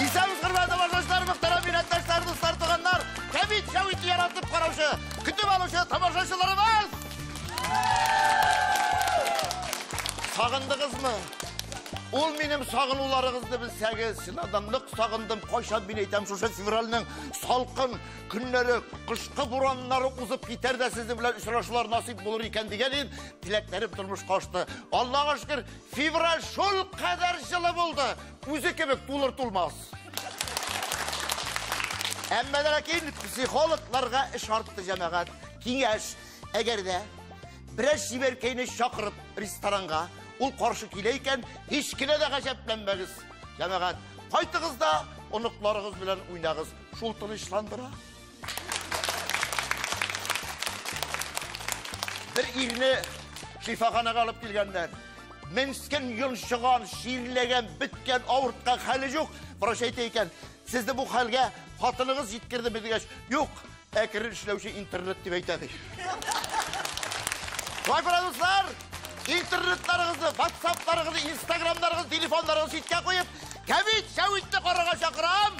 Исәнмесез, хөрмәтле тамашачылар, мөхтәрәм милләттәшләр, дуслар, туганнар, Кәмит Җәвитне яратып караучы, көтеп алучы тамашачыларыбыз! Сагындыгызмы? Ул минем сагынуларыгызны белсәгез, чыннан нык сагындым. Кайчан мин әйтәм, шушы февральнең салкын көннәре, кышкы бураннары узып китәр дә сезнең белән очрашулар насыйп булыр икән дигән идем. Теләкләрем тормышка ашты. Аллага шөкер, февраль шул кадәр җылы булды. Үзе кебек тулыр тулмас. Әмма ләкин психологларга эш артты, җәмәгать. Киңәш, әгәр дә берәр чибәркәйне чакырып ресторанга, ул каршы килә икән, һич кенә дә гаҗәпләнмәгез. Җәмәгать, кайтыгыз да оныкларыгыз белән уйнагыз. Шул тынычландыра. Бер ирне шифаханага алып килгәннәр. Менскен йончыган, чирләгән, беткән, авырткан хәле юк. Врач әйтә икән, сезне бу хәлгә хатыныгыз җиткердеме дигәч, юк, әкрен эшләүче интернет дип әйтә ди. Шулай күрә, дуслар, интернетларыгызны, ватсапларыгызны, инстаграмнарыгызны, телефоннарыгызны читкә куеп, Кәмит Җәвитне карарга чакырам.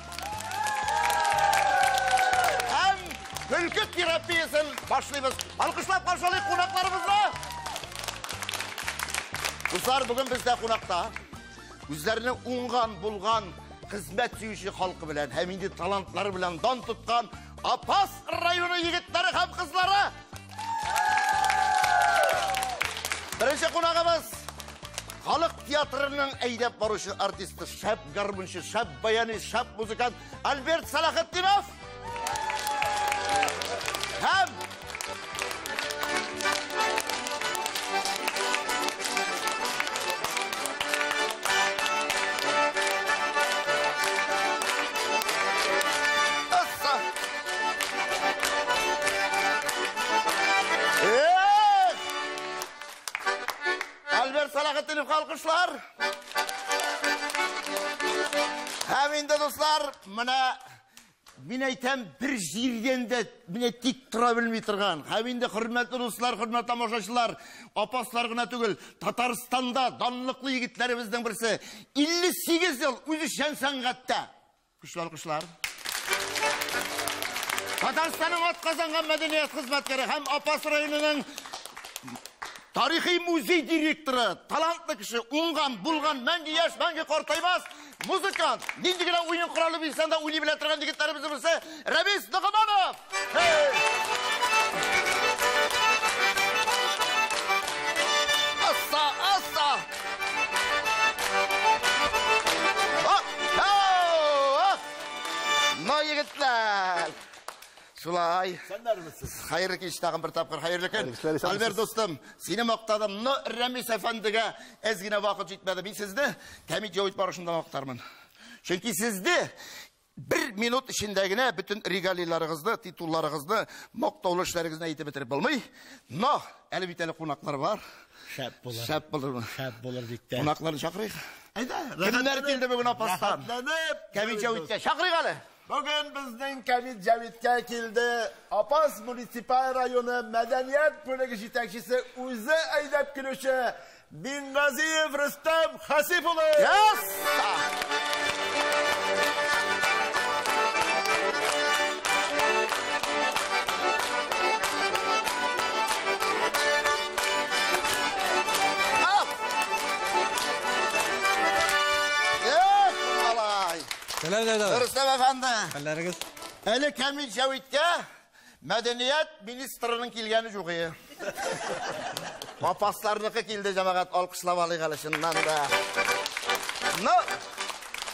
Һәм көлке терапиясен башлыйбыз. Алкышлап каршы алыйк кунакларыбызны. Дуслар, бүген бездә кунакта үзләренең уңган, булган, хезмәт сөюче халкы белән һәм инде талантлары белән дан тоткан Апас районы егетләре һәм кызлары. Беренче кунагыбыз халык театрының әйдәп баручы артисты, шәп гармунчы, шәп баянист, шәп музыкант Альберт Салахетдинов. Һәм Асса! Эх! Альберт Салахетдиновка алкышлар. Һәм инде, дуслар, менә мин әйтәм, бер җирдән дә менә тик тора белми торган. Һәм инде, хөрмәтле дуслар, хөрмәтле тамашачылар, Апаслар гына түгел, Татарстанда данлыклы егетләребезнең берсе. 58 ел үзешчән сәнгатьтә. Көчле алкышлар. Татарстанның атказанган мәдәният хезмәткәре һәм Апас районының тарихи музей директоры, талантлы кеше, уңган, булган, мәңге яшь, мәңге картаймас музыкант, нинди генә уен коралы бирсәң дә уйный белә торган егетләребезнең берсе Рәмис Ногманов. Асса, асса. Но, егетләр, шулай. Исәннәрмесез? Хәерле кич тагын бер тапкыр, хәерле көн. Хәерле кичләр, исәнмесез. Альберт дустым, сине мактадым, но Рәмис әфәндегә әз генә вакыт җитмәде. Мин сезне Кәмит Җәвит барышында мактармын. Чөнки сезне бер минут эчендә генә бөтен регалийларыгызны, титулларыгызны, мактаулы эшләрегезне әйтеп бетереп булмый. Но әле бит әле кунаклар бар. Шәп булыр. Шәп булырмы? Шәп булыр бик тә. Кунакларны чакырыйк. Әйдә, Кемнәр килде бүген Апастан? Рәхәтләнеп. Кәмит Җәвиткә чакырыйк әле. Бүген безнең Кәмит Җәвиткә килде Апас муниципаль районы мәдәният бүлеге җитәкчесе, үзе әйдәп килүче Мингазиев Рөстәм Хасип улы. Yes! Эх, малай! Сәлам, дәдә. Рөстәм әфәнде. Хәлләрегез? Әле Кәмит Җәвиткә мәдәният министрының килгәне юк иде. Апасларныкы килде, җәмәгать, алкышлап алыйк әле чыннан да. Но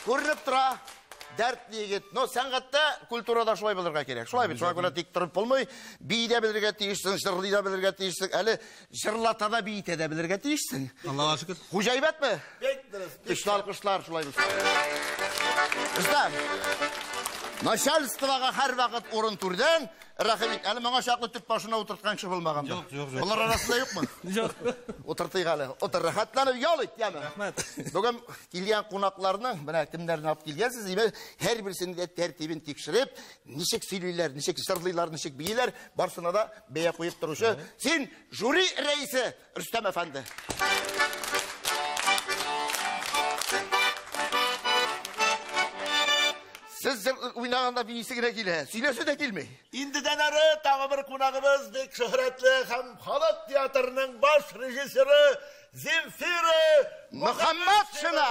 күренеп тора, дәртле егет. Но сәнгатьтә, культурада шулай булырга кирәк. Шулай бит, шулай күрә тик торып булмый. Бии дә белергә тиешсең, җырлый да белергә тиешсең. Әле җырлата да, биетә дә белергә тиешсең. Аллаһуга шөкер. Хуҗа әйбәтме? Бик дөрес. Көчле алкышлар шулай булсын. Рөстәм, начальствога һәрвакыт урын түрдән, рәхим ит. Әле моңа чаклы төп башына утырткан кеше булмагандыр. Юк, юк, юк. Болар арасында юкмы? Юк. Утыртыйк әле. Утыр, рәхәтләнеп ял ит, яме. Рәхмәт. Бүген килгән кунакларның, менә кемнәрне алып килгәнсез, димәк, һәрберсенең дә тәртибен тикшереп, ничек сөйлиләр, ничек җырлыйлар, ничек бииләр, барсына да бәя куеп торучы. Син жюри рәисе Рөстәм әфәнде. Сез уйнаганда биисе генә килә, сөйләсе дә килми. Индедән ары тагы бер кунагыбыз бик шөһрәтле һәм халык театрының баш режиссеры Земфира Мөхәммәтшина.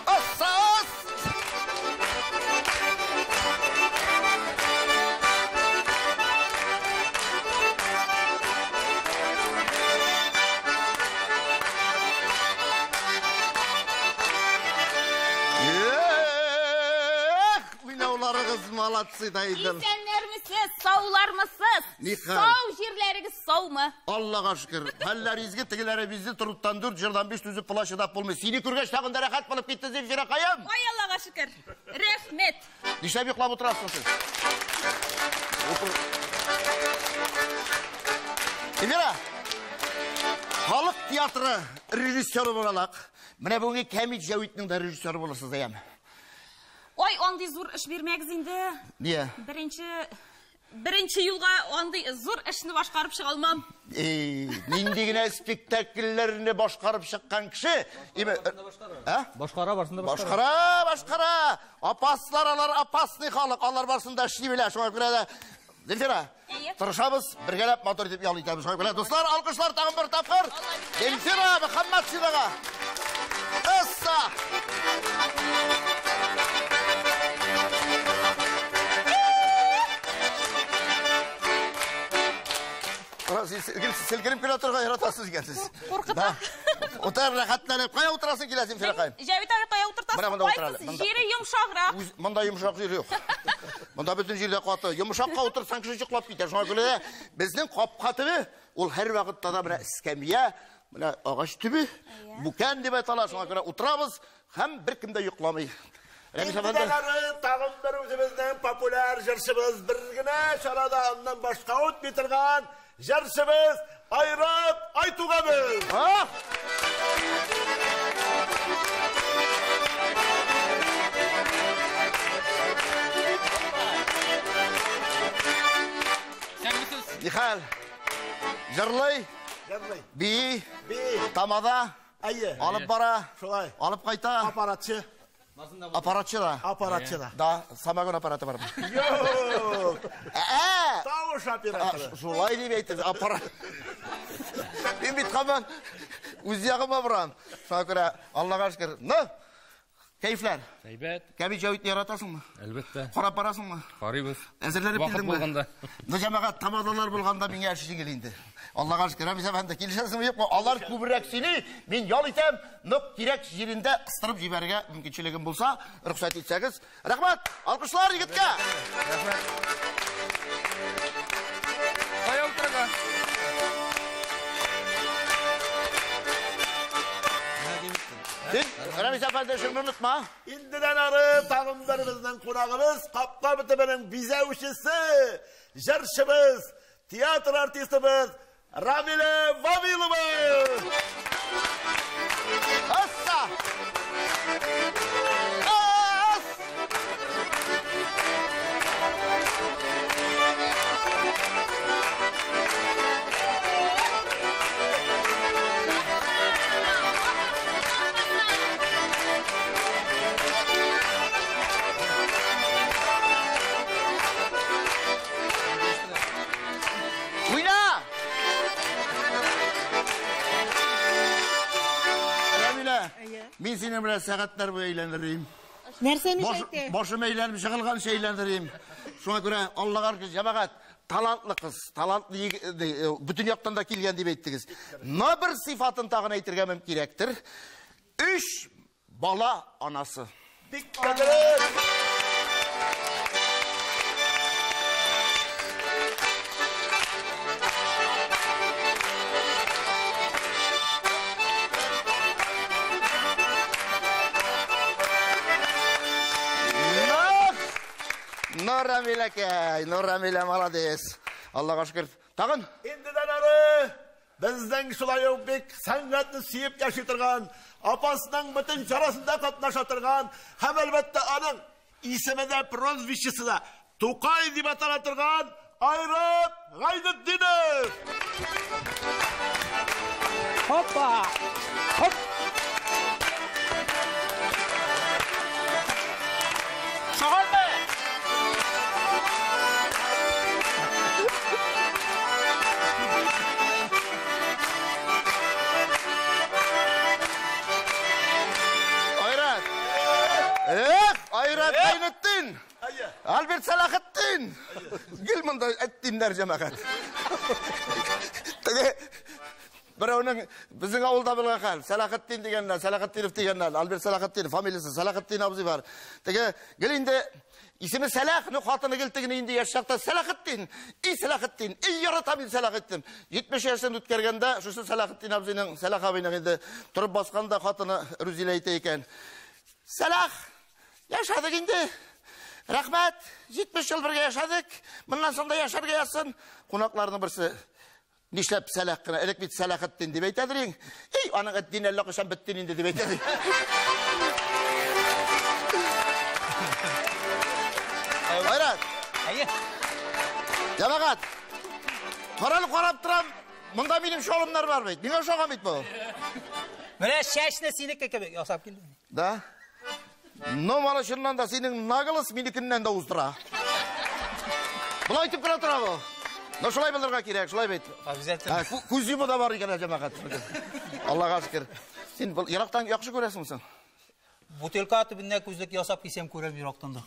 Асас! Эх, уйнауларыгыз молодцы да идем. Исәннәрмесез, саулармысыз? Нихәл? Сау җирләрегез саумы? Аллага шөкер. Хәлләр изге, тегеләре безне торуттан 4, җырдан 5 түзеп була, чыдап булмый. Сине күргәч тагын да рәхәт булып китте, Земфира каем. Ай, Аллага шөкер. Рәхмәт. Нишләп йоклап утырасың сез? Утыр. Земфира, халык театры режиссеры булалак. Менә бүгенге Кәмит Җәвитнең дә режиссеры буласыз, әйеме? Ой, андый зур эш бирмәгез инде. Нигә? Беренче юлга андый зур эшне башкарып чыга алмам. Нинди генә спектакльләрне башкарып чыккан кеше? Ә? Башкара, барсында башкара. Башкара, башкара. Апаслар алар опасный халык, алар барсында эшли белә. Шуңа күрә дә Земфира, тырышабыз, бергәләп матур итеп ял итәбез. Шуңа күрә, дуслар, алкышлар тагын бер тапкыр. Земфира Мөхәммәтшинага. Эсса! Селкенеп кенә торырга яратасыз икән сез. Куркыта. Утыр, рәхәтләнеп. Кая утырасың килә, Земфира каем? Җәвит абый, кая утыртасың? Менә монда утыр әле, Кайсысы монда. җире йомшаграк? Монда йомшак җир юк. Монда бөтен җирдә каты. Йомшакка утырсаң кеше йоклап китә. Шуңа күрә дә безнең капка төбе ул һәрвакытта да менә эскәмия, менә агач төбе, бүкән дип атала. Шуңа күрә утырабыз һәм беркем дә йокламый. Рәмис әфәнде. Индедән ары тагын бер үзебезнең популяр җырчыбыз, бер генә чарада аннан башка үтми торган җырчыбыз Айрат Айтуганов. А? Михаил, җырлый, Җырлый. бии, Би. тамада, Әйе. алып бара, Шулай. алып кайта. Аппаратчы. Аппаратчы да. Аппаратчы да. Да, самогон аппараты бар. Юк. Ә, Тавыш операторы. Шулай дип әйттегез, аппарат. Мин бит һаман үз ягыма борам. Шуңа күрә Аллага шөкер. Ну, кәефләр. Әйбәт. Кәмит Җәвитне яратасыңмы? Әлбәттә. Карап барасыңмы? Карыйбыз. Әзерләнеп Вакыт килдеңме? булганда. Ну, җәмәгать, тамадалар булганда миңа эш җиңел инде. Аллага шөкер, Рәмис әфәнде, килешәсеңме, юкмы? Алар күбрәк сөйли, мин ял итәм, нык кирәк җирендә кыстырып җибәрергә мөмкинчелегем булса, рөхсәт итсәгез. Рәхмәт, алкышлар егеткә. Кая утырырга? Син, Рәмис әфәнде, шуны онытма. Индедән ары тагын бер безнең кунагыбыз, капка битебенең бизәүчесе, җырчыбыз, театр артистыбыз Рамилә Вавилова. Асса! Ас! Уйна! Рамилә, мин синең белән сәгатьләр буе әйләндерим. Нәрсәне әйтә? Башым әйләнеп чыгылганча әйләндерим. Шуңа күрә Аллага шөкер, җәмәгать, талантлы кыз, талантлы бөтен яктан да килгән дип әйттегез. Но бер сыйфатын тагын әйтергә мөмкинрәктер. 3 бала анасы. Бик кадерле. Ну, Рамиләкәй, ну, Рамилә, молодец. Аллага шөкер. Тагын? Индедән ары безнең шулай ук бик сәнгатьне сөеп яши торган, апасының бөтен чарасында катнаша торган һәм әлбәттә аның исеме дә, прозвищесы да Тукай дип атала торган Айрат Гайнетдинов. Хоппа! Хоп! Айрат Гайнетдин. Альберт Сәлахетдин. Гел монда әттиннәр җәмәгать. Теге берәүнең безнең авылда булган хәл. Сәлахетдин дигәннәр, Сәлахетдинов дигәннәр, Альберт Сәлахетдинов фамилиясе Сәлахетдин абзый бар. Теге гел инде исеме Сәлах, но хатыны гел тегене инде яшь чакта Сәлахетдин, и Сәлахетдин, и яратам мин Сәлахетдин. 70 яшен үткәргәндә шушы Сәлахетдин абзыйның, Сәлах абыйның инде торып басканда хатыны Рүзилә әйтә икән. Сәлах, яшәдек инде. Рәхмәт, 70 ел бергә яшәдек. Моннан соң да яшәргә язсын. Кунакларның берсе нишләп Сәлах кына, элек бит Сәлахетдин дип әйтәдер инде. Эй, аның әтдин әллә кайчан беттин инде дип әйтәдер. Айрат. Әйе. Җәмәгать. Каралып карап торам. Монда минем шалымнар бар бит. Миңа ошаган бит бу. Менә чәчне синеке кебек ясап килдем. Да? Но мана чыннан да синең наглос минекеннән дә уздыра. Болай итеп кенә тора бу. Но шулай булырга кирәк, шулай бит. Обязательно. Күз йому да бар икән, җәмәгать. Аллага шөкер. Син был ерактан яхшы күрәсеңме соң? Бутылка төбендә күзлек ясап кисәм күрәм ерактан да.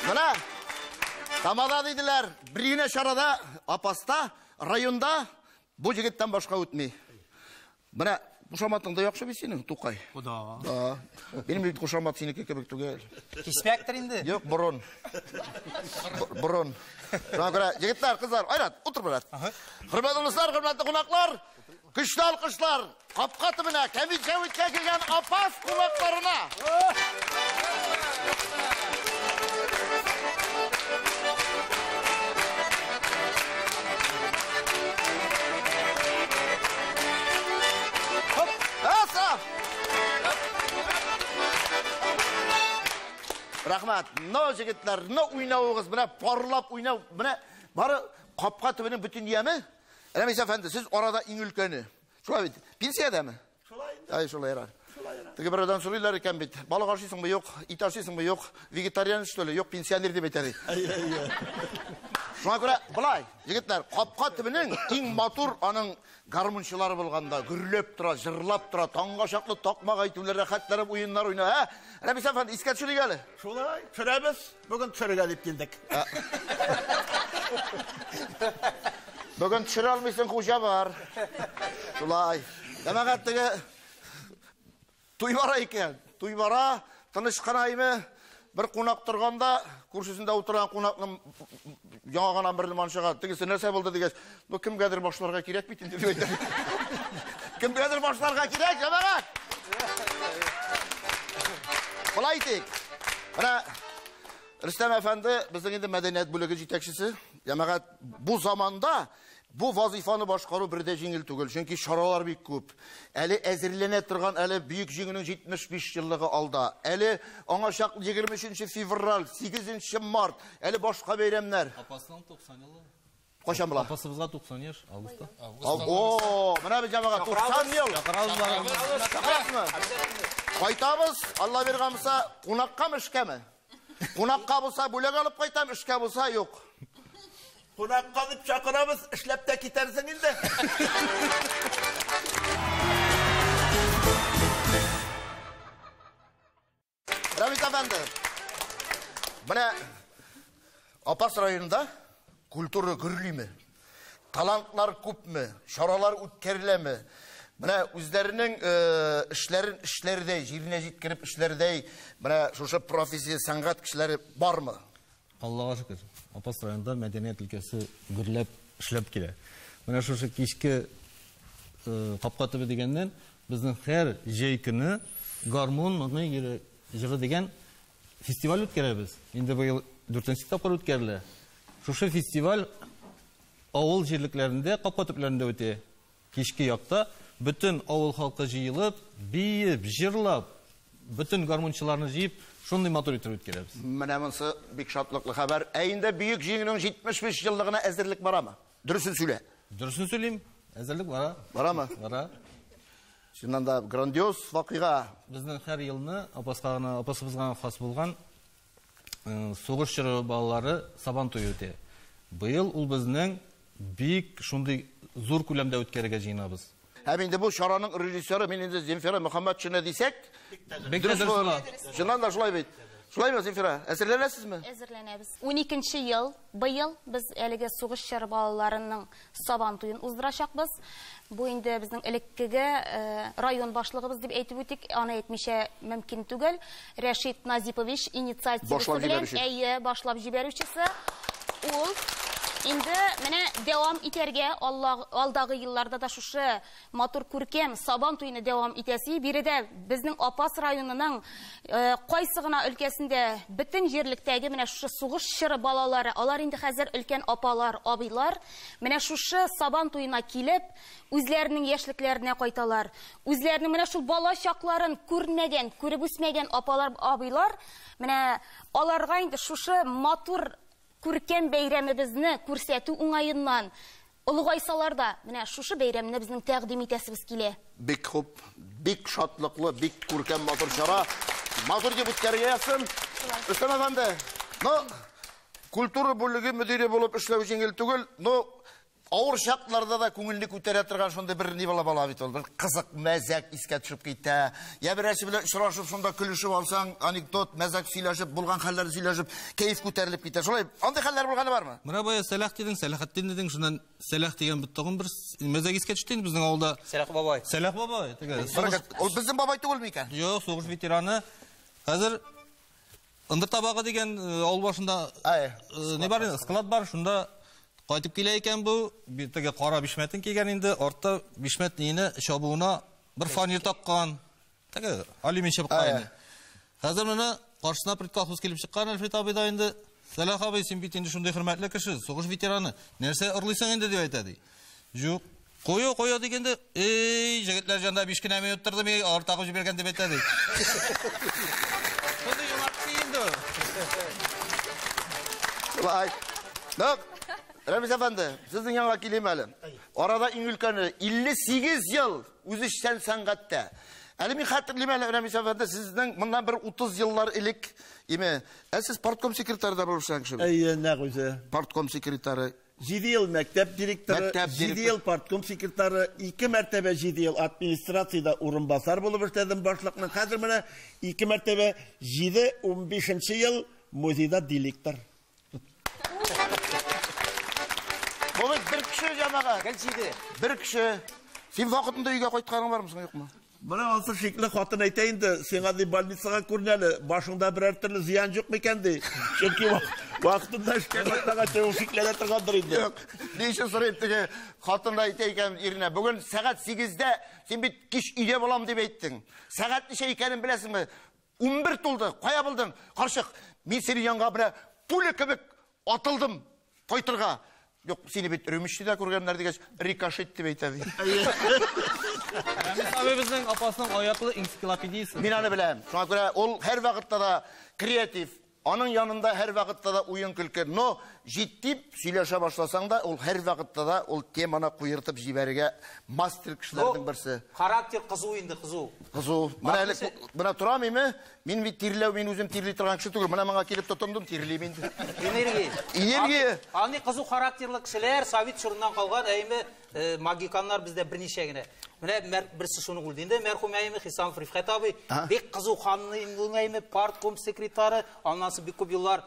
Менә Тамада диделәр, бер генә чарада Апаста, районда бу егеттән башка үтми. Менә кушаматың да яхшы бит синең, Тукай. Да. Да. Минем бит кушамат синеке кебек түгел. Кисмәктер инде. Юк, борын. Борын. Шуңа күрә, егетләр, кызлар, Айрат, утыр брат. Хөрмәтле дуслар, хөрмәтле кунаклар, көчле алкышлар капка төбенә Кәмит Җәвиткә килгән Апас кунакларына. Аса! Рәхмәт. Но егетләр, но уйнавыгыз, менә парлап уйнау, менә бары капка төбенең бөтен яме. Рәмис әфәнде, сез арада иң өлкәне. Шулай бит. Пенсиядәме? Шулай инде. Ай, шулай ярар. Теге берәүдән сорыйлар икән бит. Балык ашыйсыңмы? Юк. Ит ашыйсыңмы? Юк. Вегетариан что ли? Юк, пенсионер дип әйтә ди. Шуңа күрә болай, егетләр, капка төбенең иң матур аның гармунчылары булганда, гөрләп тора, җырлап тора, таңга чаклы такмак әйтүләр, рәхәтләнеп уеннар уйна, ә? Рәмис әфәнде, искә төшерик әле. Шулай, төшерәбез. Бүген төшерергә дип килдек. Бүген төшерә алмыйсың, хуҗа бар. Шулай. Җәмәгать, теге туй бара икән. Туй бара, тыныч кына име. Бер кунак торганда, күршесендә утырган кунакның яңа гына бер лимон чыга. Тегесе нәрсә булды дигәч, бу кемгәдер башларга кирәк бит инде дип әйтә. Кемгәдер башларга кирәк, җәмәгать. Болай итик. Менә Рөстәм әфәнде безнең инде мәдәният бүлеге җитәкчесе. Җәмәгать, бу заманда бу вазифаны башкару бер дә җиңел түгел, чөнки чаралар бик күп. Әле әзерләнә торган, әле Бөек Җиңүнең 75 еллыгы алда. Әле аңа чак 23 февраль, 8 март, әле башка бәйрәмнәр. Апасының 90 елы. Кайчан була? Апасыбызга 90 яшь, августта. О, менә бит җәмәгать, 90 ел. Чакырабызмы? Кайтабыз, Алла биргән булса, кунаккамы, эшкәме? Кунакка булса бүләк алып кайтам, эшкә булса юк. Кунакка дип чакырабыз, эшләп тә китәрсең инде. Рәмис әфәнде, менә Апас районында культура гөрлиме? Талантлар күпме? Чаралар үткәреләме? Менә үзләренең эшләрен эшләрдәй, җиренә җиткереп эшләрдәй, менә шушы профессия сәнгать кешеләре бармы? Аллага шөкер, Апас районында мәдәният өлкәсе гөрләп эшләп килә. Менә шушы кичке капка төбе дигәннән безнең һәр җәй көне гармун моңы җыры дигән фестиваль үткәрәбез. Инде быел 4нче тапкыр үткәрелә. Шушы фестиваль авыл җирлекләрендә, капка төпләрендә үтә. Кичке якта бөтен авыл халкы җыелып, биеп, җырлап, бөтен гармунчыларны җыеп, шундый матур итеп үткәрәбез. Менә монысы бик шатлыклы хәбәр. Ә инде Бөек Җиңүнең 75 еллыгына әзерлек барамы? Дөресен сөйлә. Дөресен сөйлим. Әзерлек бара. Барамы? Бара. Чыннан да грандиоз вакыйга. Безнең һәр елны Апаска гына, Апасыбызга хас булган сугыш чоры балалары Сабан туе үтә. Быел ул безнең бик шундый зур күләмдә үткәрергә җыенабыз. Һәм инде бу чараның режиссеры мин инде Земфира Мөхәммәтшина дисәк, бик тә дөрес була. Чыннан да шулай бит. Шулаймы, Земфира? Әзерләнәсезме? Әзерләнәбез. 12 ел быел без әлеге сугыш чоры балаларының Сабан туен уздырачакбыз. Бу инде безнең элеккеге район башлыгыбыз дип әйтеп үтик, аны әйтмичә мөмкин түгел. Рәшит Назипович инициативасы белән, әйе, башлап җибәрүчесе. Ул инде менә дәвам итәргә алдагы елларда да шушы матур күркәм Сабан туйны дәвам итәсе. Биредә безнең Апас районының кайсы гына өлкәсендә бөтен җирлектәге менә шушы сугыш чоры балалары, алар инде хәзер өлкән апалар, абыйлар, менә шушы Сабан туена килеп, үзләренең яшьлекләренә кайталар. Үзләренең менә шул бала чакларын күрмәгән, күреп үсмәгән апалар, абыйлар, менә аларга инде шушы матур күркәм бәйрәмебезне күрсәтү уңаеннан олыгайсалар да, менә шушы бәйрәмне безнең тәкъдим итәсебез килә. Бик хуп, бик шатлыклы, бик күркәм матур чара. Матур дип үткәрергә язсын. Рөстәм әфәнде, но культура бүлеге мөдире булып эшләү җиңел түгел, но авыр шартларда да күңелне күтәрә торган шундый бер ни була бала бит ул. Бер кызык мәзәк искә төшеп китә. Я берәрсе белән очрашып, шунда көлешеп алсаң, анекдот, мәзәк сөйләшеп, булган хәлләрне сөйләшеп, кәеф күтәрелеп китә. Шулай, андый хәлләр булганы бармы? Менә бая Сәлах дидең, Сәлахетдин дидең, шуннан Сәлах дигән бит тагын бер мәзәк искә төште инде безнең авылда. Сәлах бабай. Сәлах бабай, теге. Ул безнең бабай түгелме икән? Юк, сугыш ветераны. Хәзер Ындыр табагы дигән авыл башында ни бар инде, склад бар, шунда кайтып килә икән бу, теге кара бишмәтен кигән инде, артта бишмәт нине чабуына бер фанер таккан, теге алюмин чыбыкка инде. Хәзер менә каршысына предколхоз килеп чыккан Әлфрид абый да инде, Сәлах абый, син бит инде шундый хөрмәтле кеше, сугыш ветераны, нәрсә ырлыйсың инде дип әйтә ди. Юк, кую, кую дигәндә, эй, җегетләр җанда 5 кенә минут торды, мин алар тагып җибәргән дип әйтә ди. Шундый юмартсы инде. Шулай. Нак, Рәмиз әфәнде, сезнең янга килим әле. Арада иң өлкәне 58 ел үзешчән сәнгатьтә. Әле мин хәтерлим әле, Рәмиз әфәнде, сезнең моннан бер 30 еллар элек, име, ә сез партком секретаре да булып эшләгән кеше бит? Әйе, нәкъ үзе. Партком секретаре. 7 ел мәктәп директоры, 7 ел партком секретаре, 2 мәртәбә 7 ел администрациядә урынбасар булып эшләдем башлыкның. Хәзер менә 2 мәртәбә 7-15 ел музейда директор. Бу бит бер кеше җәмәгать. Гел җиде. Бер кеше. Син вакытында өйгә кайтканың бармы соң, юкмы? Менә ансы шикле хатын әйтә инде, сиңа ди больницага күренәле, башыңда берәр төрле зыян юк микән ди. Чөнки вакытында эшкә кайтмагач, ул шикләнә торгандыр инде. Юк. Ни өчен сорыйм, теге хатын да әйтә икән иренә, бүген сәгать 8-дә син бит кич өйдә булам дип әйттең. Сәгать ничә икәнен беләсеңме? 11 тулды. Кая булдың? Карчык, мин синең янга менә пуля кебек атылдым кайтырга. Юк, сине бит Рүмештә күргәннәр дигәч, рикошет дип әйтә ди. Рәмиз абый безнең апасының аяклы энциклопедиясе. Мин аны беләм. Шуңа күрә ул һәр вакытта да креатив, аның янында һәр вакытта да уен көлке. Но җитди сөйләшә башласаң да, ул һәр вакытта да ул теманы куертып җибәрергә мастер кешеләрнең берсе. Характер кызу инде, кызу. Кызу. Менә әле менә торам име? Мин бит тирләү, мин үзем тирли торган кеше түгел. Менә моңа килеп тотындым, тирлим инде. Энергия. Энергия. Андый кызу характерлы кешеләр совет чорыннан калган, әйме, магиканнар бездә берничә генә. Менә берсе шуны үлде инде, мәрхүм әйме Хисамов Рифкать абый, бик кызу ханны инде, әйме партком секретаре, аннан соң бик күп еллар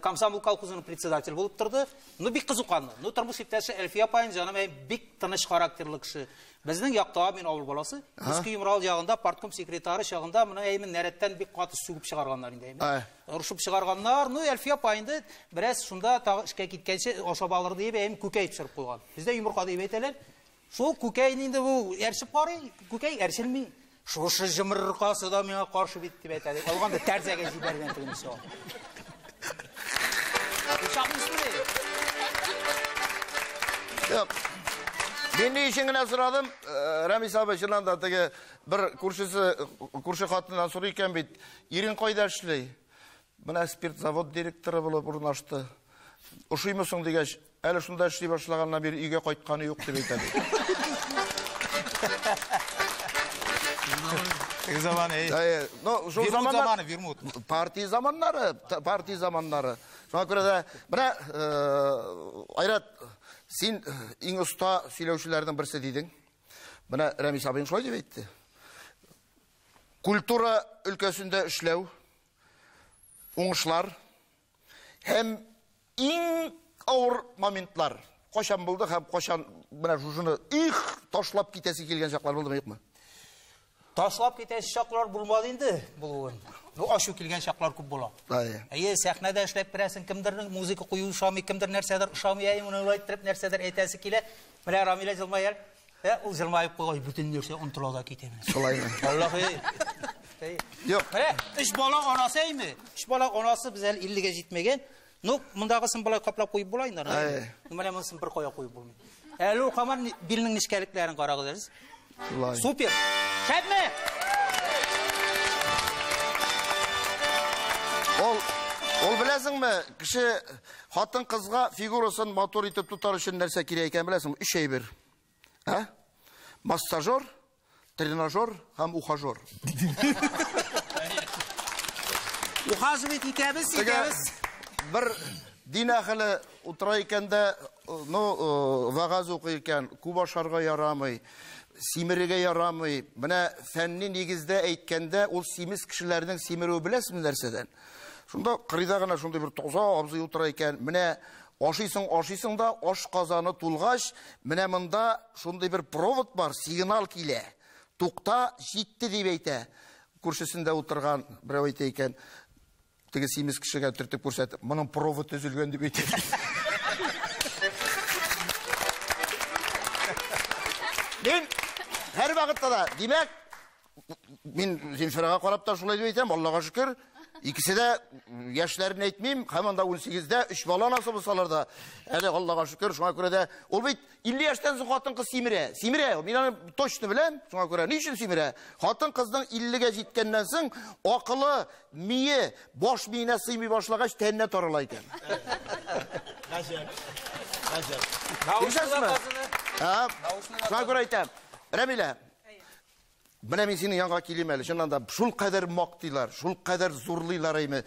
комсомол колхозының председателе булып торды. Ну бик кызу канлы. Ну тормыш иптәше Әлфия апаен җаным, әй, бик тыныч характерлы кеше. Безнең якта мин авыл баласы, Иске Йомрал ягында партком секретаре чагында моны әйме нәрәттән бик каты сүгеп чыгарганнар инде, әйме. Орышып чыгарганнар. Ну Әлфия апа инде бераз шунда тагы эшкә киткәнче ашап алыр диеп, әйме күкәй пешереп куйган. Бездә йомырка дип әйтәләр. Шул күкәйне инде бу әрчеп карый, күкәй әрчелми. Шушы җымыркасы да миңа каршы бит дип әйтә. Алган да тәрзәгә җибәргән тегенесе. Юк. Мин ни өчен генә сорадым, Рәмиз абый чыннан да теге бер күршесе, күрше хатыннан сорый икән бит, ирең кайда эшли? Менә спирт завод директоры булып урнашты. Ошыймы соң дигәч, әле шунда эшли башлаганнан бире өйгә кайтканы юк дип әйтә. Теге заман, эй. Әйе, ну, шул Вермут заманнар заманы, вермут. Партия заманнары, партия заманнары. Шуңа күрә дә, менә, Айрат, Син иң оста сөйләүчеләрнең берсе дидең. Менә Рәмис абыең шулай дип әйтте. Культура өлкәсендә эшләү, уңышлар һәм иң авыр моментлар кайчан булды һәм кайчан менә шушыны их ташлап китәсе килгән чаклар булдымы, юкмы? Ташлап китәсе чаклар булмады инде булуын. Ну, ачу килгән чаклар күп була. Әйе, сәхнәдә эшләп керәсең, кемдернең музыка куюы ошамый, кемдер нәрсәдер ошамый, әйе, моны болай иттереп нәрсәдер әйтәсе килә. Менә Рамилә җылмая әле. Ул җылмаеп куйгач, бөтен нәрсә онытыла да китә менә. Шулаймы? Аллаһы. Юк. Менә өч бала анасы әйме? Өч бала анасы без әле 50-гә җитмәгән. Ну, мондагысын болай каплап куеп була инде. Әйе. Менә монысын бер кая куеп булмый. Әле ул һаман билнең нечкәлекләрен карагыз әле. Шулай. Супер. Шәпме? Ул беләсеңме, кеше хатын-кызга фигурасын матур итеп тотар өчен нәрсә кирәк икәнен беләсеңме? Өч әйбер. Ә? Массажер, тренажер һәм ухажер. Ухаживать итәбез, итәбез. Бер дин әһеле утыра икән дә, ну, вагаз укый икән, күп ашарга ярамый, симерергә ярамый. Менә фәнни нигездә әйткәндә, ул симез кешеләрнең симерүе беләсезме нәрсәдән? Шунда кырыйда гына шундый бер таза абзый утыра икән. Менә ашыйсың, ашыйсың да, аш казаны тулгач, менә монда шундый бер провод бар, сигнал килә. Тукта, җитте дип әйтә. Күршесендә утырган берәү әйтә икән, теге симез кешегә төртеп күрсәтеп, моның провод өзелгән дип әйтә. Мин һәр вакытта да, димәк, мин Зинфирага карап та шулай дип әйтәм, Аллага шөкер, икесе дә яшьләрен әйтмим, һәм анда 18-дә 3 бала анасы булсалар да, әле Аллага шөкер, шуңа күрә дә ул бит 50 яшьтән соң хатын-кыз симерә. Симерә, мин аны точно беләм, шуңа күрә ни өчен симерә? Хатын-кызның 50-гә җиткәннән соң акылы, мие, баш миенә сыймый башлагач, тәненә тарала икән. Гаҗәп. Гаҗәп. Килешәсезме? Шуңа күрә әйтәм. Рәмилә, менә мин синең янга килим әле. Чыннан да шул кадәр мактыйлар, шул кадәр зурлыйлар әйме.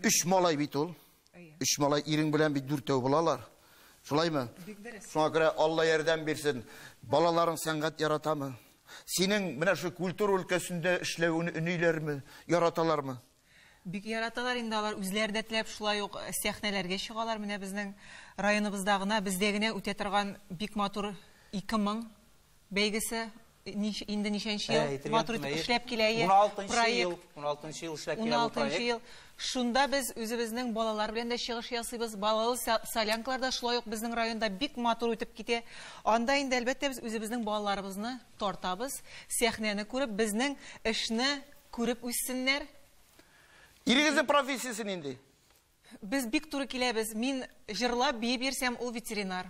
Өч малай бит ул. Өч малай ирең белән бит дүртәү булалар. Шулаймы? Шуңа күрә Алла ярдәм бирсен. Балаларың сәнгать яратамы? Синең менә шу культура өлкәсендә эшләвеңне өниләрме, яраталармы? Бик яраталар инде алар, үзләре дә теләп шулай ук сәхнәләргә чыгалар. Менә безнең районыбызда гына, бездә генә үтә торган бик матур 2000 бәйгесе инде ничәнче ел матур итеп эшләп килә. 16 16 ел эшләп килә бу проект. 16 ел. Шунда без үзебезнең балалар белән дә чыгыш ясыйбыз. Балалы солянкалар да шулай ук безнең районда бик матур үтеп китә. Анда инде әлбәттә без үзебезнең балаларыбызны тартабыз, сәхнәне күреп, безнең эшне күреп үссеннәр. Ирегезнең профессиясе нинди? Без бик туры киләбез. Мин җырлап биеп йөрсәм, ул ветеринар.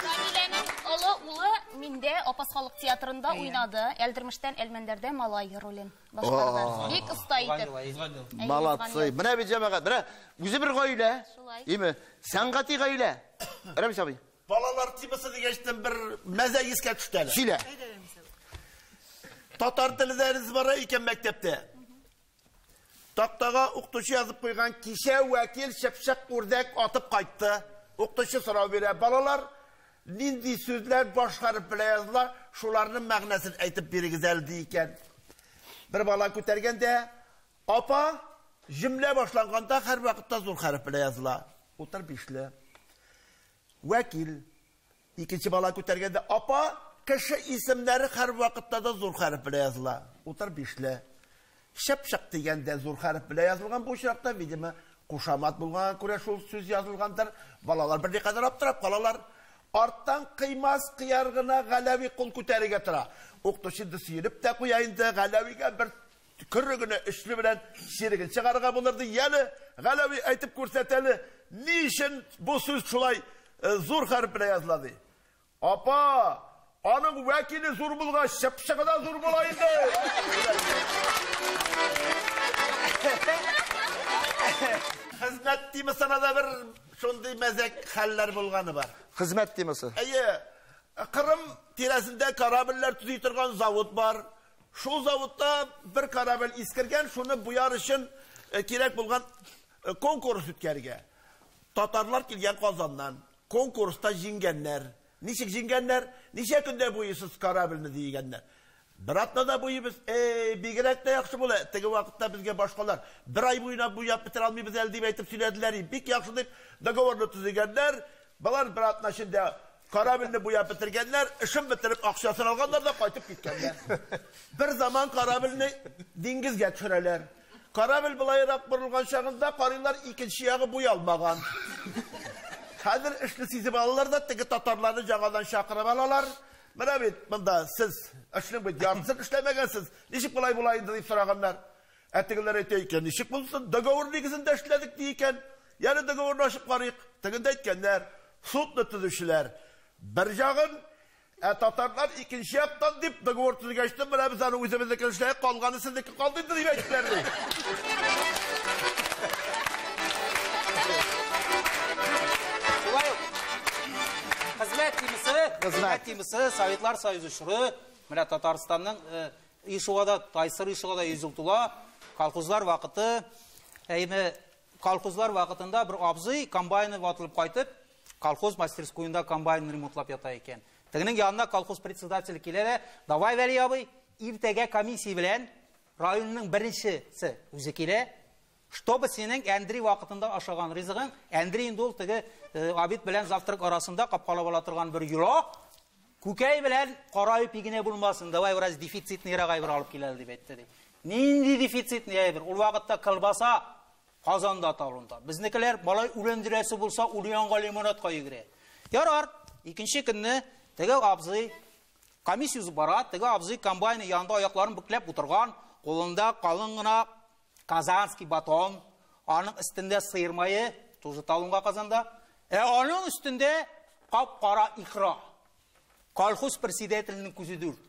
Рамиләнең олы улы миндә Апас халык театрында уйнады. Әлдермештән Әлмәндәрдә малай ролен башкарды. Бик оста итеп. Молодцы. Менә бит җәмәгать, менә үзе бер гаилә. Име? Сәнгати гаилә. Рәмис абый. Балалар темасы дигәчтән бер мәзәк искә төште әле. Сөйлә. Татар теле дәресе бара икән мәктәптә. Тактага укытучы язып куйган, кичә вәкил чыпчык үрдәк атып кайтты. Укытучы сорау бирә: балалар, нинди сүзләр баш хәреф белән языла, шуларның мәгънәсен әйтеп бирегез әле, ди икән. Бер бала күтәргән дә, апа, җөмлә башланганда һәр вакытта зур хәреф белән языла. Утыр бишле. Вәкил. Икенче бала күтәргәндә, апа, кеше исемнәре һәр вакытта да зур хәреф белән языла. Утыр бишле. Чыпчык дигәндә зур хәреф белән язылган, бу очракта, видимо, кушамат булганга күрә шул сүз язылгандыр. Балалар берникадәр аптырап калалар. Арттан кыймас кыяр гына Галәви кул күтәрергә тора. Укытучы инде сөенеп тә куя инде, Галәвигә бер көрре генә өчле белән чиреген чыгарырга булыр ди. Яле, Галәви әйтеп күрсәт әле, ни өчен бу сүз шулай зур хәреф белән языла ди. Апа, аның вәкиле зур булгач, чыпчыгы да зур була инде. Хезмәт темасына да бер шундый мәзәк хәлләр булганы бар. Хезмәт темасы. Әйе, Кырым тирәсендә корабльләр төзи торган завод бар. Шул заводта бер корабль искергән, шуны буяр өчен кирәк булган конкурс үткәргә. Татарлар килгән Казаннан. Конкурста җиңгәннәр. Ничек җиңгәннәр? Ничә көндә буйсыз корабльне дигәннәр. Бер атнада буйбыз. Эй, бигрәк тә яхшы була. Теге вакытта безгә башкалар бер ай буена буяп бетерә алмыйбыз әле дип әйтеп сөйләделәр. Бик яхшы дип договорны төзегәннәр. Болар бер атна эчендә корабльне буяп бетергәннәр, эшен бетереп акчасын алганнар да кайтып киткәннәр. Бер заман корабльне диңгезгә төшерәләр. Корабль былайрак борылган чагында карыйлар, икенче ягы буялмаган. Хәзер эшне сизеп алалар да теге татарларны яңадан чакырып алалар. Менә бит монда сез эшнең бит яртысын эшләмәгәнсез. Ничек болай була инде дип сораганнар. Ә тегеләр әйтә икән, ничек булсын, договор нигезендә эшләдек ди икән. Яны договорны ачып карыйк. Тегендә әйткәннәр, судны төзүчеләр бер ягын, ә татарлар икенче яктан дип договор төзегәч, менә без аны үзебезнеке эшләдек, калганы сезнеке калды инде дип әйттеләр ди. Шулай ук хезмәт темасы, Советлар Союзы чоры, менә Татарстанның Ишугада, Тайсыр Ишугада 100 ел тула, колхозлар вакыты, әйме колхозлар вакытында бер абзый комбайны ватылып кайтып, колхоз мастерскоенда комбайн ремонтлап ята икән. Тегенең янына колхоз председателе килә дә, давай, Вәли абый, иртәгә комиссия белән районның беренчесе үзе килә, чтобы синең әндри вакытында ашаган ризыгың, әндри инде ул теге обед белән завтрак арасында капкалап ала торган бер йола, күкәй белән кара ипи генә булмасын, давай бераз дефицитныйрак әйбер алып киләле дип әйтте ди. Нинди дефицитный әйбер? Ул вакытта колбаса Казанда талонда. Безнекеләр малай үләндерәсе булса, Ульянга лимонадка йөгерә. Ярар, икенче көнне теге абзый комиссия узып бара, теге абзый комбайны янында аякларын бөкләп утырган, кулында калын гына казанский батон, аның өстендә сыер мае, тоже талонга Казанда, ә аның өстендә кап-кара икра. Колхоз председателенең күзе дүрт.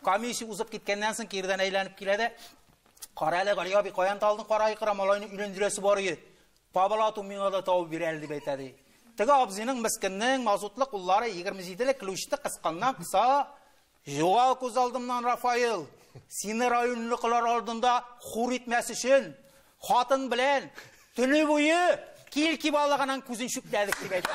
Комиссия узып киткәннән соң кирдән әйләнеп килә дә, кара әле, Гали абый, каян талдың кара икра, малайны өйләндерәсе бар иде. Пабалату миңа да табып бир әле дип әйтә ди. Теге абзыйның мескеннең мазутлы куллары 27-ле ключны кысканнан кыса, югал күз алдымнан, Рафаэл. Сине районлыкылар алдында хур итмәс өчен хатын белән төне буе килки балыгының күзен чүпләдек дип әйтте.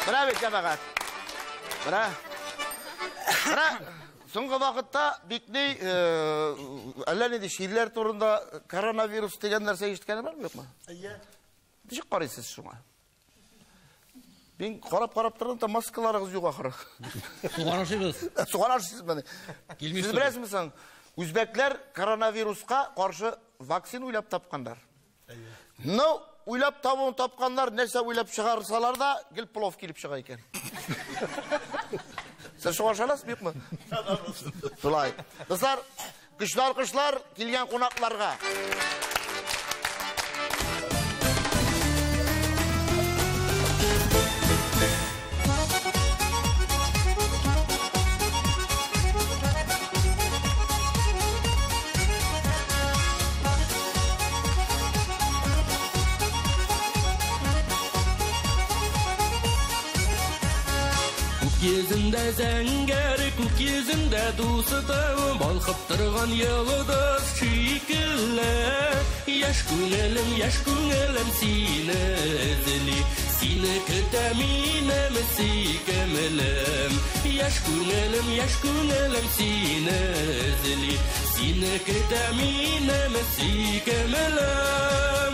Менә бит, җәмәгать. Менә. Менә соңгы вакытта бик ни, әллә нинди чирләр турында коронавирус дигән нәрсә ишеткәне бармы, юкмы? Әйе. Ничек карыйсыз шуңа? Мин карап-карап тордым да маскаларыгыз юк ахыры. Суган ашыйбыз. Суган ашыйсыз менә. Килмисез. Сез беләсезме соң, үзбәкләр коронавируска каршы вакцина уйлап тапканнар. Ну, уйлап табуын тапканнар, нәрсә уйлап чыгарсалар да, гел плов килеп чыга икән. Сез шуңа ышанасызмы, юкмы? Шулай. Дуслар, көчле алкышлар килгән кунакларга. Йөзендә зәңгәр, күк йөзендә дустым, балкып торган йолдыз шикелле. Яшь күңелем, яшь күңелем сине эзли, сине көтә минем сөйкемлем. Яшь күңелем, яшь күңелем сине эзли, сине көтә минем сөйкемлем.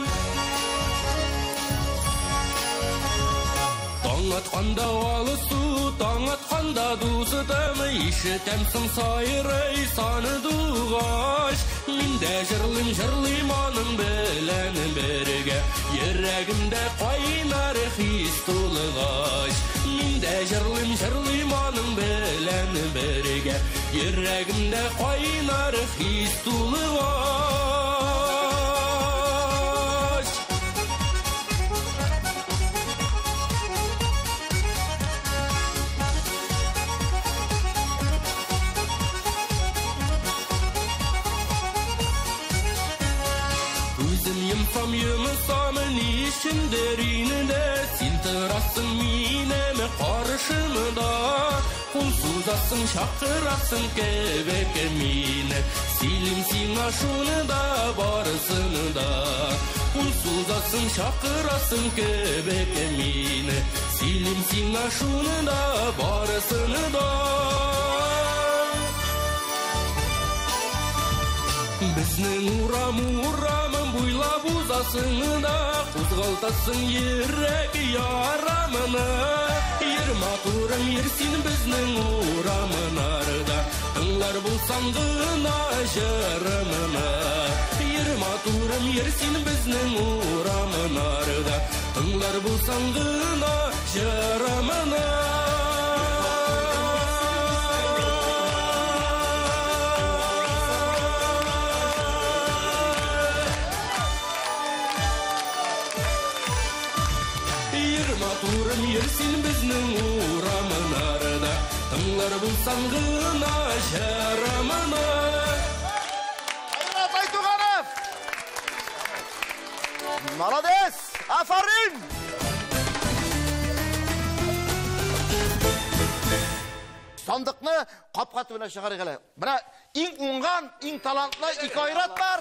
Таң атканда алысу, таң атканда дустым, ишетәмсең сайрый сандугач. Мин дә җырлыйм, җырлыйм аның белән бергә, йөрәгемдә кайнар хис тулгач. Мин дә җырлыйм, җырлыйм аның белән бергә, йөрәгемдә кайнар хис тулгач. Күзем йомсам, йомсам, ни өчендер инде Торасың минем каршымда, кул сузасың, чакырасың кебек мине. Сөйлим сиңа шуны да, барысын да. Кул сузасың, чакырасың кебек мине. Сөйлим сиңа шуны да, барысын да. Безнең урам урамын буйлап узасың да, кузгалтасың йөрәк ярамны. Йөр матурым, йөр син безнең урамнарда, тыңлар булсаң гына җырымны. Йөр матурым, йөр син безнең урамнарда, тыңлар булсаң гына җырымны. Йөр матурым, йөр син безнең урамнарда, тыңлар булсаң гына җырымны. Айрат Айтуганов! Молодец! Афарин! Сандыкны капка төбенә чыгарыйк әле. Менә иң уңган, иң талантлы ике Айрат бар.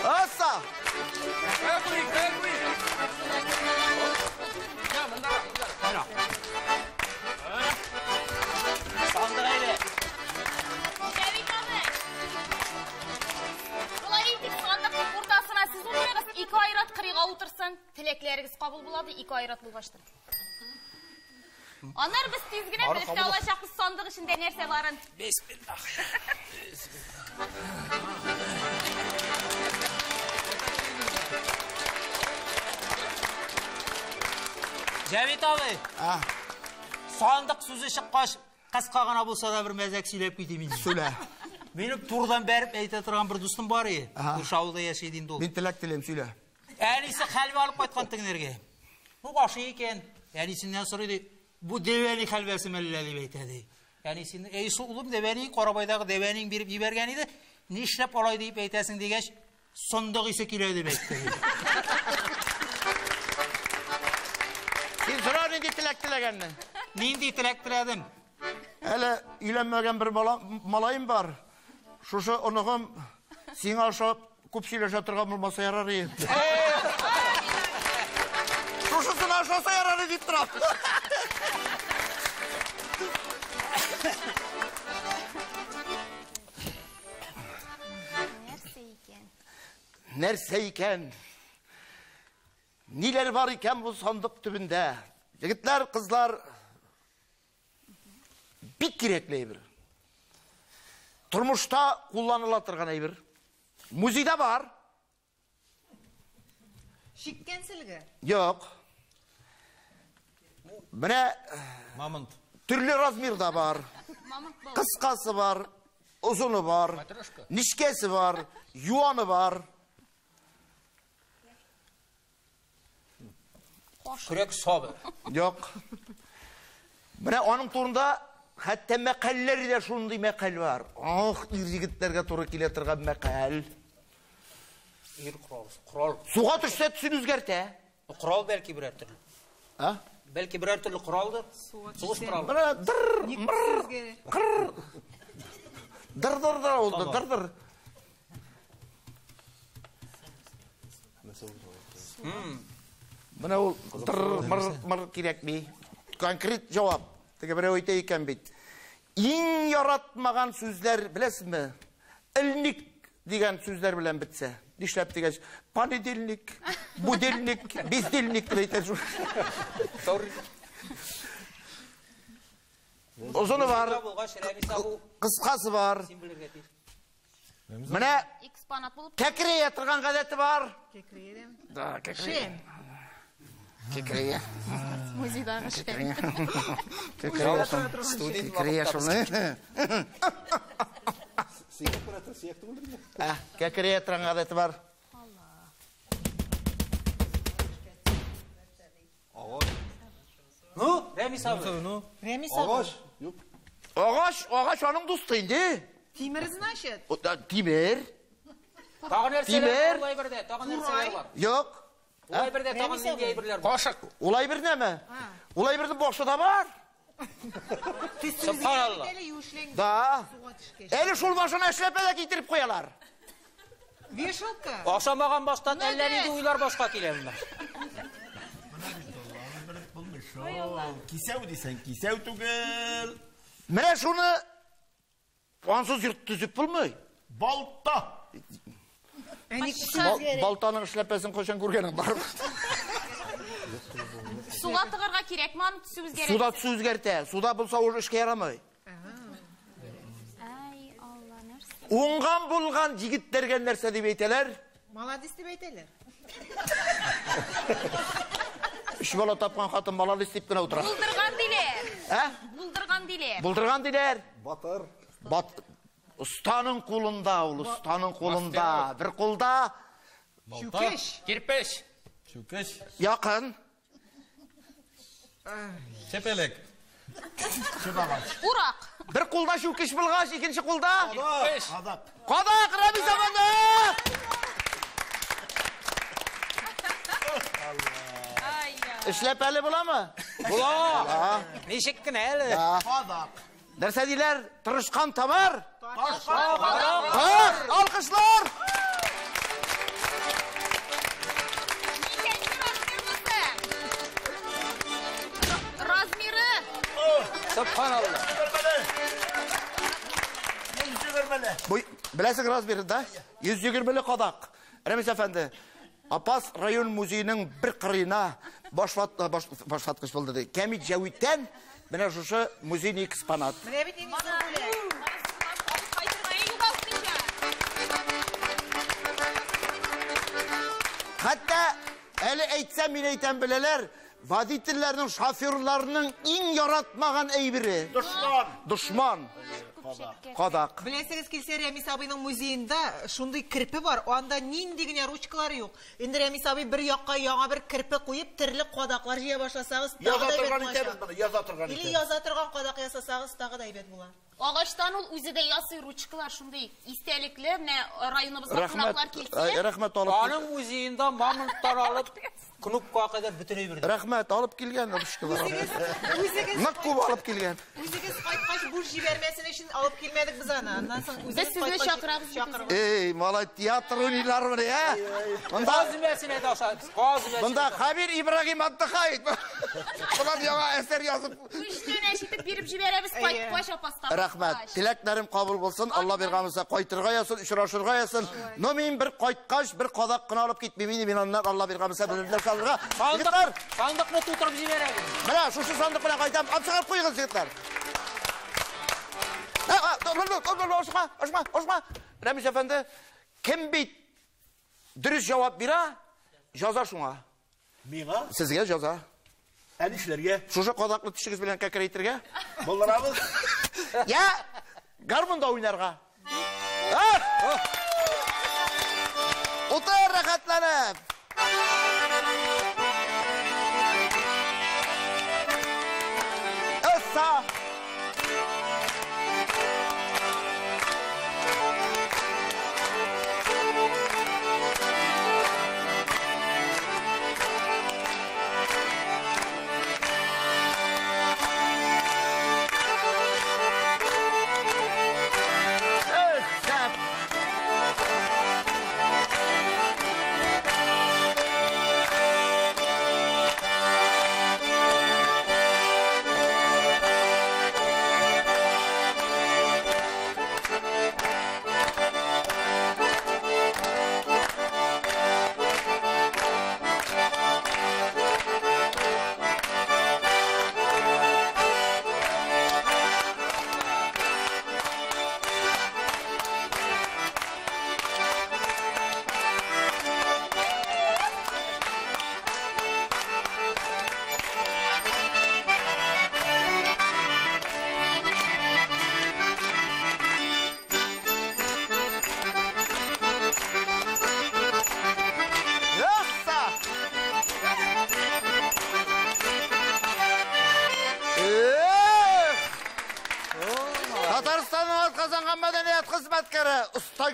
Аса! Сандык әйдә. Җәвит абый. Болай итик, сандыкның уртасына сез утырыгыз, ике Айрат кырыйга утырсын. Теләкләрегез кабул булады, ике Айрат булгачтыр. Аннары без тиз генә белеп тә алачакбыз сандык эчендә нәрсә барын. Бисмиллах. Җәвит абый. Сандык сүзе чыккач, кыска гына булса да бер мәзәк сөйләп китим инде. Сөйлә. Минем турыдан бәреп әйтә торган бер дустым бар иде. Күрше авылда яши иде инде ул. Мин теләк телим, сөйлә. Әнисе хәлвә алып кайткан тегенәргә. Бу ашый икән. Әнисеннән сорый ди, бу дәвәни хәлвәсе мәллә дип әйтә ди. Әнисеннән, әй шул улым дәвәни Карабайдагы дәвәниң биреп җибәргән иде. Нишләп алай дип әйтәсең дигәч, сандык исе килә дип әйтте. Син сора нинди теләк теләгәнне. Нинди теләк теләдем? Әле өйләнмәгән бер малаем бар. Шушы оныгым сиңа ошап күп сөйләшә торган булмаса ярар иде. Шушысына ошаса ярар иде дип торам. Нәрсә икән? Нәрсә икән? Ниләр бар икән бу сандык төбендә? Егетләр, кызлар, бик кирәкле әйбер. Тормышта кулланыла торган әйбер. Музейда бар. Чиккән сөлге. Юк. Менә Мамонт. төрле размерда бар. Мамонт бау. Кыскасы бар, озыны бар, нечкәсе бар, юаны бар. Көрәк сабы. Юк. Менә аның турында хәтта мәкальләр дә шундый мәкаль бар. Ах, ир егетләргә туры килә торган мәкаль. Ир корал, корал. Суга төшсә төсен үзгәртә. Корал бәлки берәр төрле. А? Бәлки берәр төрле коралдыр. Сугыш коралы. Менә дыр, мыр, кыр. Дыр дыр дыр oldu, дыр дыр. Менә ул дыр мыр мыр кирәкми. Конкрет җавап. Теге берәү әйтә икән бит. Иң яратмаган сүзләр беләсезме? Элник дигән сүзләр белән бетсә. Нишләп дигәч, понедельник, будильник, бездельник дип әйтә шул. Озыны бар, Булгач, Рәмис абу кыскасы бар. син белергә тиеш. Менә Экспонат булып кәкрәя торган гадәте бар. Кәкрәя. Да, кәкрәя. Шем. Кәкрәя. музейдагы шәм. Кәкрәя. Кәкрәя шуны. Ә, кәкрәя торган гадәте бар. Ну, Рәмис абый. Ну, Рәмис абый. Агач, агач аның дусты инде. Тимер значит. О, да, Тимер. Тагы нәрсәләр бар ул әйбердә? Тагы нәрсәләр бар? Юк. Ул әйбердә тагын нинди әйберләр бар? Кашык. Ул әйбер нәме? Ул әйбернең башы да бар. Субханалла. Да. Әле шул башына эшләпә дә китереп куялар. Вешалка. Ашамаган баштан әллә нинди уйлар башка килә монда. Кисәү дисәң, кисәү түгел. Менә шуны ансыз йорт төзеп булмый. Балта. Балтаның эшләпәсен кайчан күргәнең бар? Суга тыгырга кирәкме, аны төсе үзгәрә? Суда төсе үзгәртә. Суда булса уже эшкә ярамый. Ай, Алла, нәрсә? Уңган булган егетләргә нәрсә дип әйтәләр? Молодец дип әйтәләр. Өч бала тапкан хатын молодец дип кенә утыра. Булдырган диләр. Ә? Булдырган диләр. Булдырган диләр. Батыр. Ұстаның қолында ул, ұстаның қолында. Бір қолда Чүкеш. Кирпеч. Чүкеш. Якын. Чепелек. Урак. Бір қолда чүкеш булгач, икенче кулда Кирпеч. Кадак. Кадак, Рәмис әфәнде! Эшләпәле буламы? Була. Ничек кенә әле? Кадак. Нәрсә диләр? Тырышкан табар. Ташкан. Кадак, алкышлар! Ничәнче размер булса? Размеры. Субханалла. Бу беләсең размеры да? 120 кадак. Рәмис әфәнде, Апас район музееның бер кырыена башлаткыч булды ди. Кәмит Җәвиттән менә шушы музейный экспонат. Менә бит нинди зур бүләк. Хәтта әле әйтсәм, мин әйтәм беләләр, водительләрнең, шоферларның иң яратмаган әйбере. Дошман. Дошман. Кадак. Беләсегез килсә, Рәмис абыйның музеенда шундый керпе бар, анда нинди генә ручкалары юк. Инде Рәмис абый бер якка яңа бер керпе куеп, төрле кадаклар җыя башласагыз, тагы Яза да әйбәт торган булачак. итәбез моны, яза торган Или итәбез. яза торган кадак ясасагыз, тагы да әйбәт була. Агачтан ул үзе дә ясый ручкалар шундый истәлекле, менә районыбызга Рәхмәт, кунаклар килсә. рәхмәт алып. Аның музеенда мамонттар алып, кнопкага кадәр бөтен әйбер. Рәхмәт алып килгән ручкалар. Үзегез Нык күп алып килгән. Үзегез кайткач буш җибәрмәсен өчен алып килмәдек без аны. Аннан соң үзегез Без сезне кайткач чакырабыз бит чакырыгыз. Эй, малай, театр уйныйлар менә, ә? Монда Каз өмәсенә дә ашабыз. Каз өмәсенә. Монда Хәбир Ибраһим отдыхает. Болар яңа әсәр язып. Күчтәнәч итеп биреп җибәрәбез кайткач апаста. Рәхмәт. Теләкләрем кабул булсын. Алла биргән булса кайтырга язсын, очрашырга язсын. Но мин бер кайткач, бер кадак кына алып китмим. Мин аннан Алла биргән булса бер нәрсә алырга. Егетләр, Сандыкны тутырып җибәрәбез. менә шушы сандык белән кайтам. Алып чыгарып куегыз, егетләр. Ашма, ашма, ашма. Рәмис әфәнде, кем бит дөрес җавап бирә, җаза шуңа. Миңа? Сезгә җаза. Ә нишләргә? Шушы кадаклы тешегез белән кәкрәйтергә. Булдырабыз. Я гармунда уйнарга. Утыр рәхәтләнеп. Эсса. Эсса.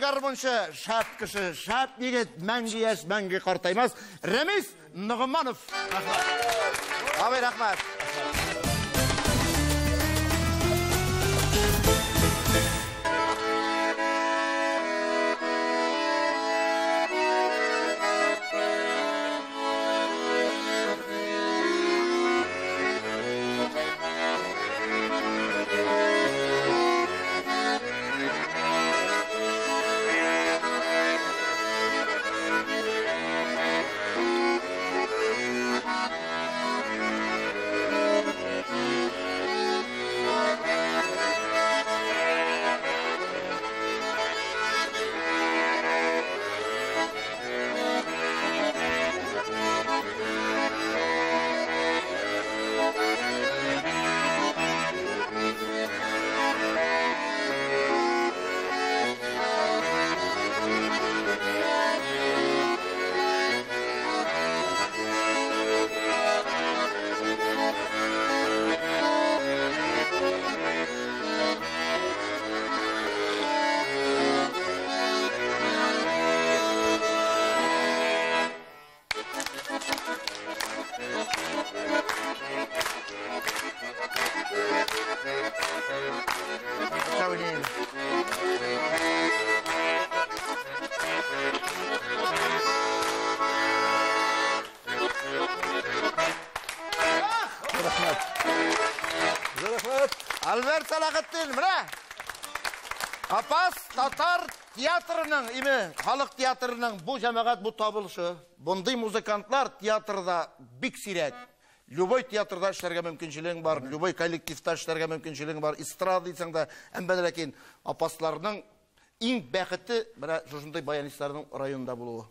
Гармунчы, шәп кеше, шәп егет, мәңге яшь, мәңге картаймас Рәмис Ногманов. Абый, рәхмәт. Альберт Салахетдин, менә. Апас татар театрының, име, халык театрының бу җәмәгать, бу табылышы. Бундый музыкантлар театрда бик сирәк. Любой театрда эшләргә мөмкинчелең бар, любой коллективта эшләргә мөмкинчелең бар, эстрада дисәң дә, әмма ләкин апасларның иң бәхете менә шушындый баянистларның районда булуы.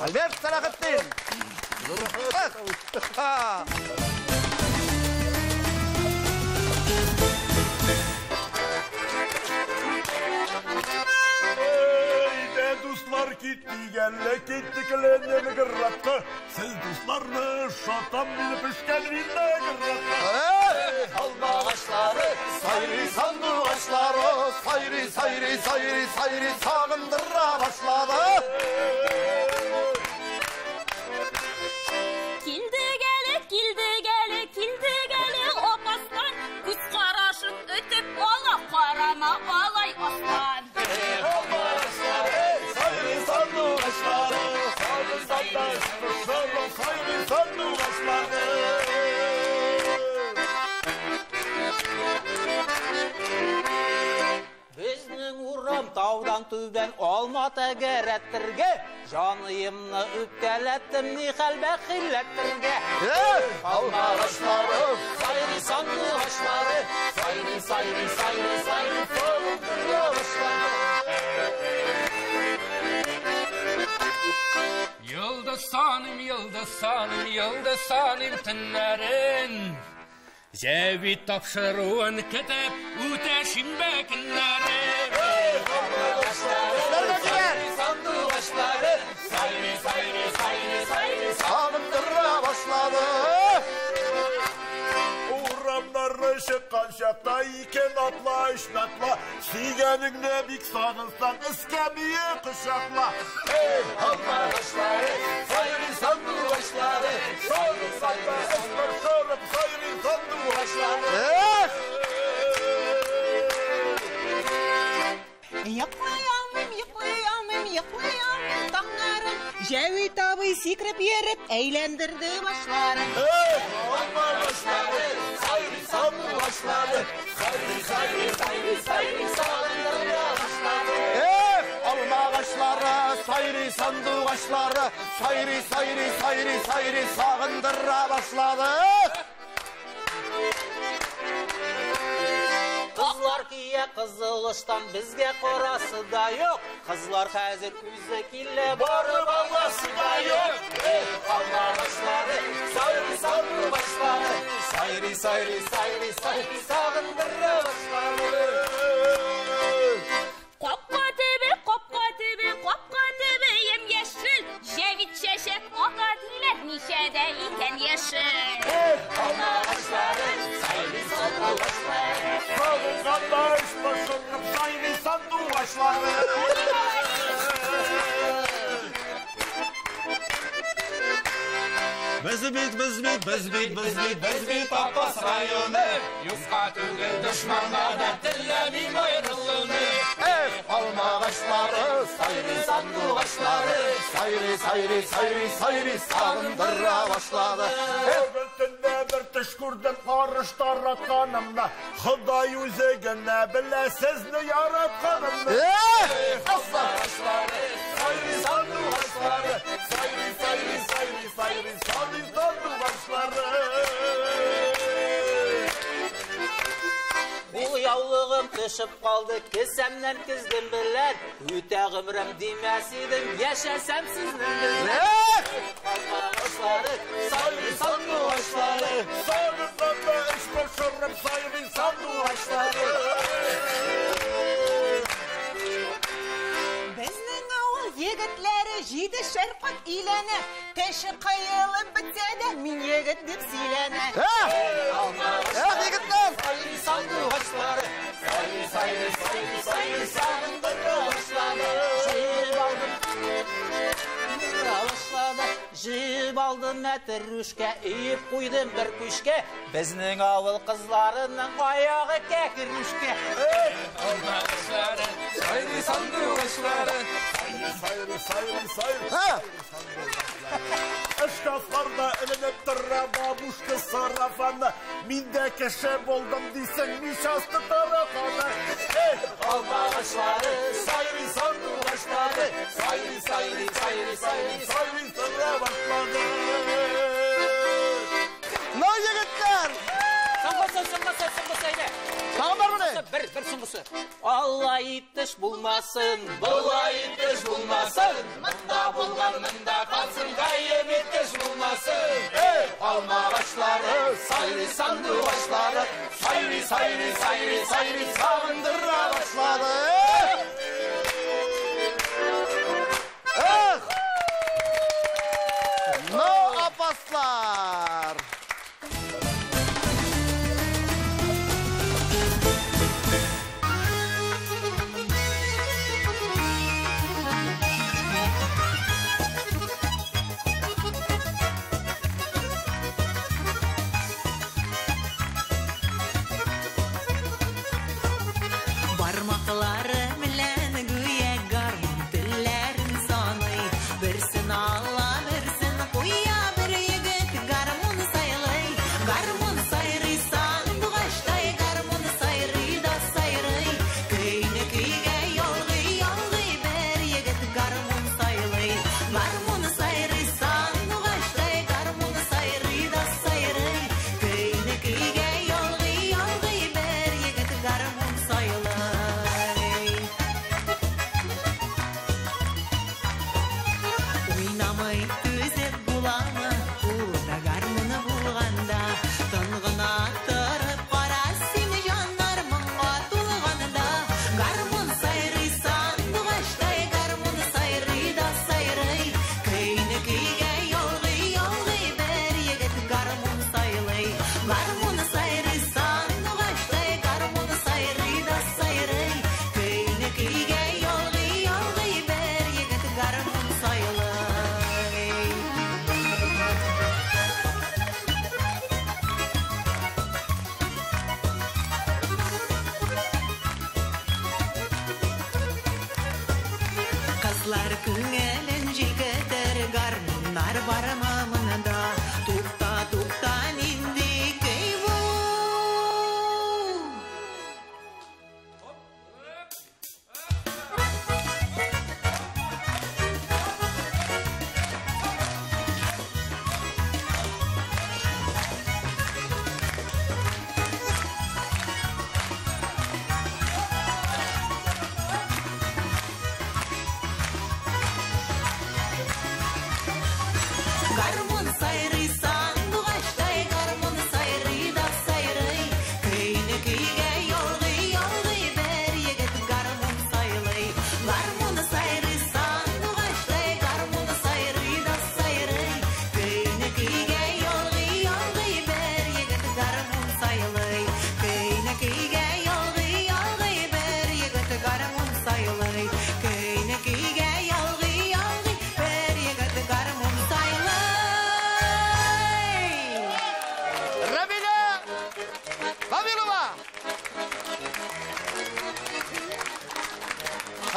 Альберт Салахетдин. Дуслар киттик, әллә киттек Ленинградка. Сез дусларны шатам мине пешкән Ленинградка. Алма агачлары, сайрый сандугачлары, сайрый, сайрый, сайрый, сайрый сагындыра башлады. Килдек әле, килдек әле, килдек әле Апастан. Күз карашын өтеп ала, карама алай астан. Безнең урам таудан түбән алма тәгәрәтергә, җаныемны үпкәләттем ни хәл бәхилләтергә. Алма агачлары, сайрый сандугачлары, сайрый, сайрый, сайрый, сайрый сагындыра башлады. Yıldız sanım, yıldız sanım, yıldız sanım tünlerin. Zevit tapşırığın ketip öte şimbe günlerin. Sandugaçları, sayri, sayri, sayri, sayri sağındıra başladı. Uramları çıkan şakta iken atla işnatla. Sigeningне бик сагынсаң, эскәмие кочакла. Ey alma ağaçları, sayri sandugaçları, sayri, sayri, sayri sandugaçları. Йоклый алмыйм, йоклый алмыйм, йоклый алмыйм таңнарын. Җәвит абый сикереп йөреп әйләндерде башларын. Алма агачлары, сайрый сандугачлары, сайрый, сайрый, сайрый, сайрый сагындыра башлады. Алма агачлары, сайрый сандугачлары, сайрый, сайрый, сайрый, сайрый сагындыра башлады. Кызлар кия кызыл ыштан, безгә карасы да юк. Кызлар хәзер үзе килә, барып аласы да юк. Алма агачлары, сайрый сандугачлары, сайрый, сайрый, сайрый, сайрый сагындыра башлады. Капка төбе, капка төбе, капка төбе ем-яшел. Җәвит чәчәк ата диләр, ничәдә икән яшел. Алма агачлары, сайрый сандугачлары, сагынганда эш башырып сайрый сандугачлары. Без бит, без бит, без бит, без бит, без бит Апас районы. Юкка түгел дошманга да теләмим аерылуны. Эх, алмагачлары, сайрый сандугачлары, сайрый, сайрый, сайрый, сайрый сагындыра башлады. Эх, Бер төндә бер төш күрдем, арыш таратканымны. Ходай үзе генә белә сезне яратканымны. Эх, Алмагачлары, сайрый сандугачлары, сайрый, сайрый, сайрый, сайрый, сайрый сандугачлары. Ул яулыгым төшеп калды, кесәмнән киздем белән. Үтә гомерем димәс идем, яшәсәм сезнең белән. Эх! Алмагачлары, сайрый сандугачлары. Сагындым эш пешереп, сайрый сандугачлары. Безнең авыл егетләре җидешәр кат өйләнә. Теше кыелып бетсә дә, мин егет дип сөйләнә. Эх! Эх, егетләр! Сайрый сандугачлары, сайрый, сайрый, сайрый, сайрый сагындыра башлады. Җыеп алдым, башлады. Җыеп алдым мәтрүшкә, өеп куйдым бер күчкә. Безнең авыл кызларының аягы кәкрүшкә. Алмагачлары, сайрый сандугачлары. Сайрый, сайрый, сайрый. Ха! Шкафларда эленеп тора бабушка сарафаны. Мин дә кеше булдым дисең, ничасты тараканы. Эх, Алмагачлары, сайрый сандугачлары, сайрый, сайрый, сайрый, сайрый, сайрый сандыра башлады. Ну, егетләр! Соңгысы, соңгысы, соңгысы әйдә. Тагын бармыни? Бер, бер соңгысы. Алла итеш булмасын, болай итеш булмасын. Монда булган монда калсын, гаеп итеш булмасын. Эх, алмагачлары, сайрый сандугачлары, сайрый, сайрый, сайрый, сайрый сагындыра башлады. Эх! Ну, апаслар! Бармаклары белән гүя гармун телләрен саный. Берсен ала, берсен куя, бер егет гармун сайлый. Гармун сайрый сандугачтай, гармун сайрый да сайрый. Көйне көйгә ялгый, ялгый, бер егет гармун сайлый. Гармун сайрый сандугачтай, гармун сайрый да сайрый. Көйне көйгә ялгый, ялгый, бер егет гармун сайлый. Уйнамый түзеп буламы, кулда гармуны булганда. Тын гына торып кара син, җаннар моңга тулганда. Гармун сайрый сандугачтай, гармун сайрый да сайрый.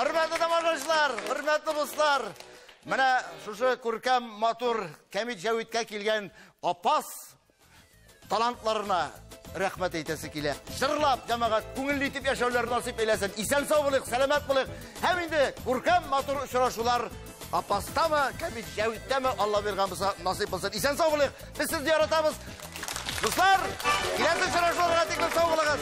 Хөрмәтле тамашачылар, хөрмәтле дуслар, менә шушы күркәм матур Кәмит Җәвиткә килгән Апас талантларына рәхмәт әйтәсе килә. Җырлап, җәмәгать, күңелле итеп яшәүләр насыйп әйләсен. Исән сау булыйк, сәламәт булыйк. Һәм инде күркәм матур очрашулар Апастамы, Кәмит Җәвиттәме, Алла биргән булса, насыйп булсын. Исән сау булыйк. Без сезне яратабыз. Дуслар, киләсе очрашуларга тиклем сау булыгыз.